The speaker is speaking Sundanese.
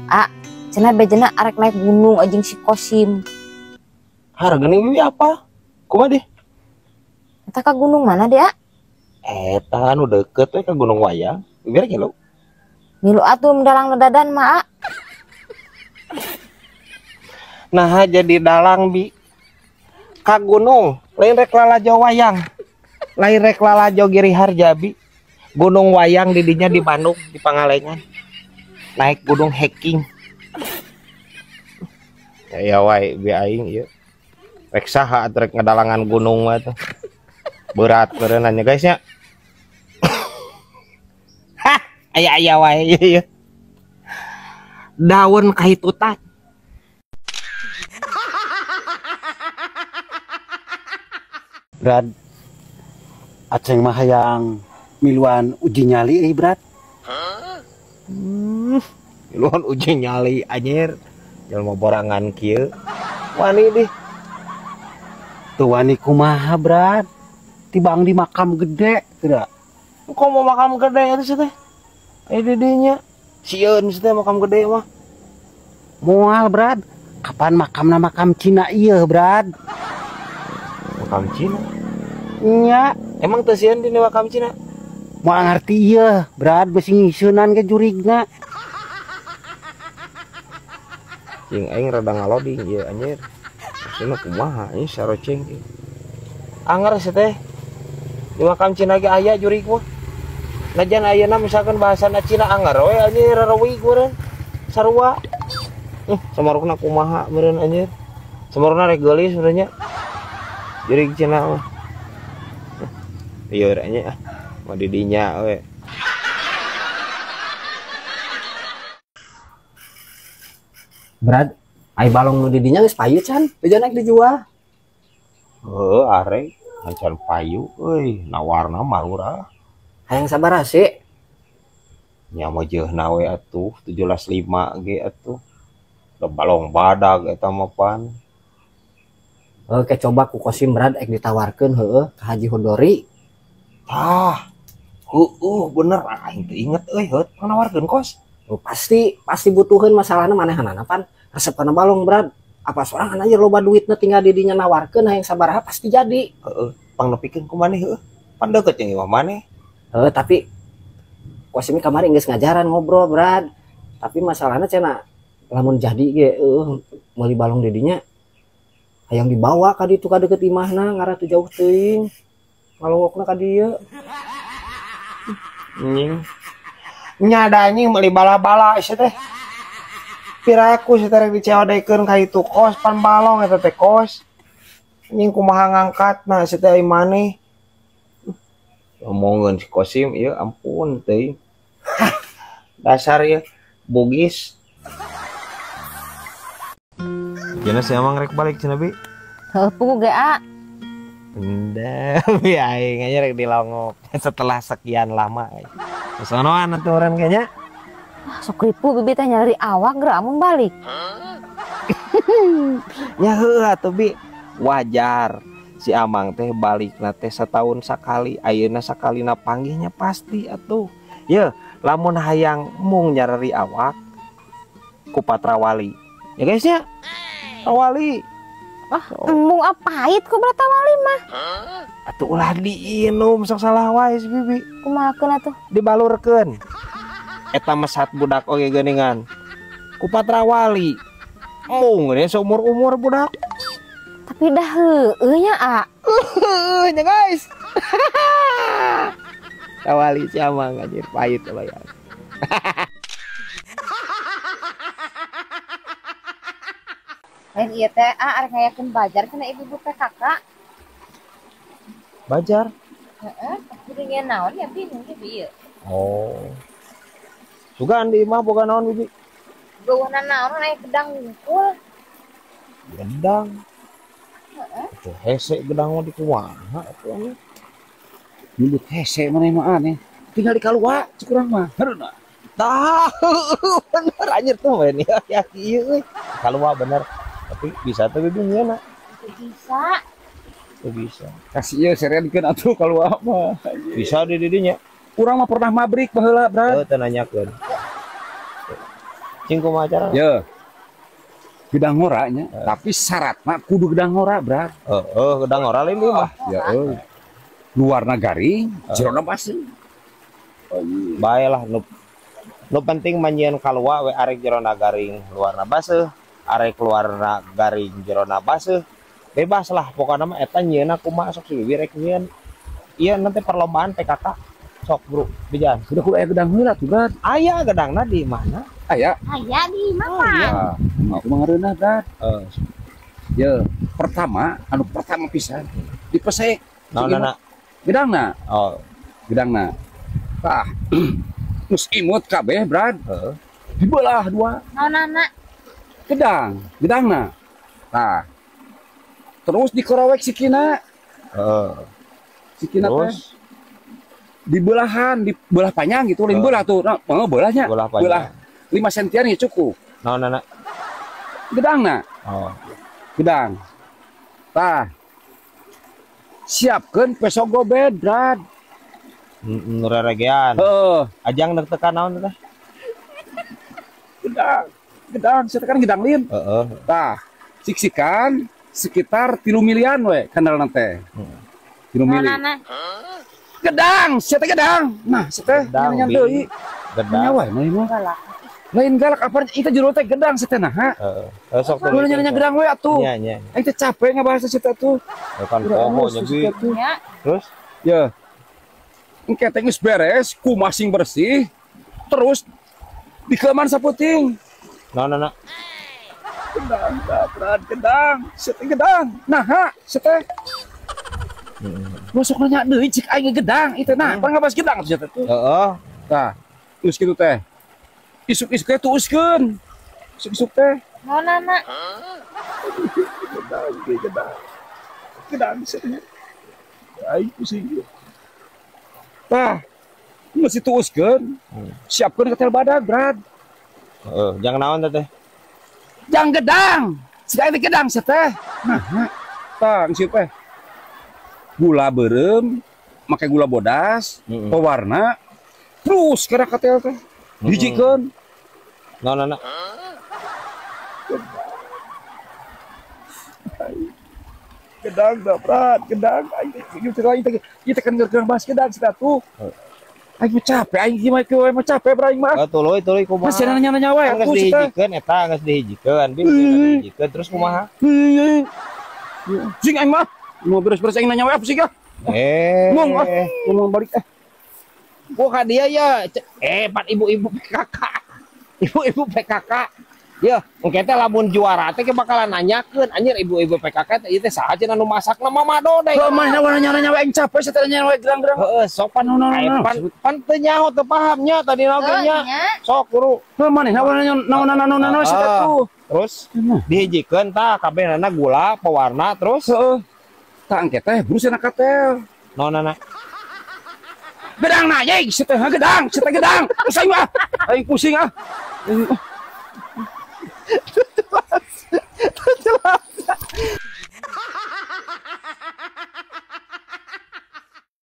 Ah, cenah bejana arek naik gunung anjing si Kosim. Harga nih apa? Kumaha deh? Eta ka gunung mana deh, ah? Eta anu deket we ka Gunung Wayang. Biar ngilu. Ngilu atuh dalang dadan mah, ah. Nah, jadi dalang bi ka gunung, lain rek lalajo wayang. Lain rek lalajo Giri Harja bi. Gunung Wayang didinya di Bandung, di Pangalengan. Naik gunung hiking. Ya ya wae bi aing ieu. Rek saha atuh rek ngadalangan gunung mah tuh. Berat meureun nya guys nya. Hah, aya-aya wae ieu ieu. Daun kahitutan. Brad, aceng mah hayang miluan uji nyali euy, Brad. Miluan uji nyali anjir. Jelema borangan kieu. Wani dih. Teu wani kumaha, Brad? Tibang di makam gede, tidak? Kok mau makam gede itu sih teh? Di dinya. Sieun sih teh makam gede mah. Moal, Brad. Kapan makamna makam Cina ieu, Brad? Makam Cina? Nya. Emang teu sieun di makam Cina? Moal ngarti ieu, Brad, bisi ngisunan ke jurigna. Cing aing rada ngaloding ieu anjir. Maksudna kumaha ieu saroceng ieu. Anger sih teh. Di makam Cina ge aya jurig mah. Najan ayeuna misalkan bahasana Cina anger we anjir rareuwig meureun. Sarua. Samarukna kumaha meureun anjir. Samarukna rek geulis meureun nya. Jurig Cina mah. Ieu nya ah. Mah di dinya we. Brad, ai balong nu di dinya geus payu can, beja naik dijual. Heuh, arek can payu euy, nawarna marurah. Hayang sabaraha sih? Nya mah jeuhna we atuh 17.5 ge atuh. Da balong badag eta mah pan. Oke, coba ku Kosim Brad ek ditawarkeun heueuh ka Haji Hudori. Tah. Heueuh bener aing teu inget euy heut nawarkeun kos. Oh, pasti butuheun masalahna manehanana pan resep kana balong Brad. Apa sorangan aja loba duitna tinggal di dinya nawarkeun hayang sabaraha pasti jadi. Heeh, pangnepikeun ku maneh heueuh. Pan deukeut jeung imah maneh. Heeh, tapi Kosim kamari geus ngajaran ngobrol Brad. Tapi masalahna cenah lamun jadi ge heueuh meuli balong di dinya hayang dibawa ka ditu ka deukeut imahna ngarah teu jauh teuing. Ngalongokna ka dieu. Nying. Nyada anjing meuli bala-bala sia teh. Piraku sia teh rek diceodekeun ka itu kos pan balong eta teh kos. Anjing kumaha ngangkatna sia teh ai maneh. Omongeun si Kosim ieu ampun teuing. Dasar ieu Bugis. Cenah si Amang rek balik cenah bi. Heuh pugu ge a. Endah bi aing aja rek dilongok setelah sekian lama. Kesonoan atuh urang kayaknya. Wah, sok ripu bibi teh nyari awak geura amun balik. Ya heueuh atuh bi. Wajar si Amang teh balikna teh setahun sakali, ayeuna sakalina panggihnya pasti atuh. Ye, lamun hayang mung nyareri awak ku Patrawali. Ya guys nya. Trawali. Ah, embung pahit ku Patrawali mah. Atuh ulah diinum sok salah wae si bibi. Kumahakeun atuh? Dibalurkeun. Eta mesat budak oge geuningan. Ku Patrawali. Mung geus seumur-umur budak. Tapi dah heueuh nya a. Heueuh nya guys. Trawali si Amang anjir pahit bayar. Lain ieu teh a arek ngayakeun bajar cenah ibu-ibu PKK. Bajar? Heeh, kudu nyeun naon ya bingung ge bi ieu. Oh. Sugan di imah boga naon bibi? Geuweuhna naon aya gedang wungkul. Gedang. Heeh. Atuh hese gedang mah di kumaha atuh aneh. Nyebut hese maneh mah aneh. Tinggal di kalua cek urang mah. Hareuna. Tah, bener anjir tuh we ya kieu euy. Kalua bener. Tapi bisa tuh bibi nyieunna. Bisa. Tuh bisa. Kasih ieu serenkeun atuh kalua mah. Bisa di didinya. Urang mah pernah mabrik baheula, Brad. Heuh, teu nanyakeun. Cing kumaha cara? Ye. Gedang ngora nya, tapi syaratna kudu gedang ngora, Brad. Heeh, gedang ngora lain mah. Ya euy. Luarna garing, jerona baseuh. Bae lah nu penting manyieun kalua we arek jerona garing, luarna baseuh, arek luarna garing jerona baseuh. Bebas lah pokokna mah eta nyieunna kumaha sok si Bibi rek nyieun. Ieu nanti perlombaan PKK. Sok bro, bejan. Udah kudu aya gedang heula tuh, Brad. Aya gedangna di mana? Aya. Aya di mana? Aya. Aku mah ngareunah, Brad. Ye, pertama anu pertama pisan dipesek. Naonna? Gedangna. Oh, gedangna. Tah. Geus imut kabeh, Brad. Heeh. Dibelah dua. Naonna? Gedang, gedangna. Tah. Terus dikorowek sikina. Heeh. Sikina teh. Dibelahan, dibelah panjang gitu, lain belah tuh. Nah, belahnya. Belah panjang. Belah 5 sentian ya cukup. Naonna? Gedangna. Oh. Gedang. Tah. Siapkeun peso gobed, Brad. Nu reregean. Heeh. Ajang deg tekan naon teh? Gedang. Gedang, saya kan gedang lin. Heeh. Tah, siksikan sekitar 3 milian we kandalna teh. 3 mili. Gedang, saya teh gedang. Nah, saya teh nanya deui. Gedang. Nyawa mah. Lain galak apa itu jero teh gedang saya teh nah. Heeh. Sok tuh. Nanya gedang we atuh. Nya nya. Aing teh capek ngabahas saya tuh. Kan poho nya bi. Terus? Ya. Engke teh geus beres, kumasing bersih. Terus dikeman saputing. Naon? Gedang, Brad, gedang. Saya teh gedang. Nah, ha, saya teh. Masuk nanya deui cik aing gedang itu nah, pan ngabas gedang atuh teh. Heeh. Tah, geus kitu teh. Isuk-isuk teh tuuskeun. Isuk-isuk teh. Naonna? Gedang, gedang. Gedang cenah. Aing pusing. Tah, geus dituuskeun. Siapkeun ketel badag, Brad. Heeh, jangan naon teh? Jang gedang. Cik aing teh gedang sia teh. Nah, tah geus teh. Gula beureum, make gula bodas, pewarna, terus kana katel teh. Hijikeun. Naonna? Gedang da, Brad, gedang. Aing teh ieu teh kan keur bahas gedang sia tuh. Aing mah capek, aing ieu mah kieu mah capek, Brad aing mah. Tuluy tuluy kumaha? Masih nanya-nanya wae atuh atuh dihijikeun eta geus dihijikeun, bi dihijikeun terus kumaha? Sing aing mah mau beres-beres aing nanya wae apa sih kah? Ngomong ah, ngomong balik eh. Gua ka dia ya, pan ibu-ibu PKK. Ibu-ibu PKK. Ya, engke teh lamun juara teh bakalan nanyakeun anjir ibu-ibu PKK teh ieu teh saha cenah nu masakna Mama Dodeng. Heuh, manehna nanya-nanya wae aing capek sia teh nanya wae gerang-gerang. Heeh, sok pan pan teu nyaho teu paham nya tadi oge nya. Sok guru. Heuh, manehna naon-naon sia teh tuh. Terus dihijikeun tah kabehanana gula, pewarna terus heeh. Tah engke teh brusna katel. Naonna? Gedang na yeuh, sia teh gedang, sia teh gedang. Terus aing mah aing pusing ah. Jelas. Jelas.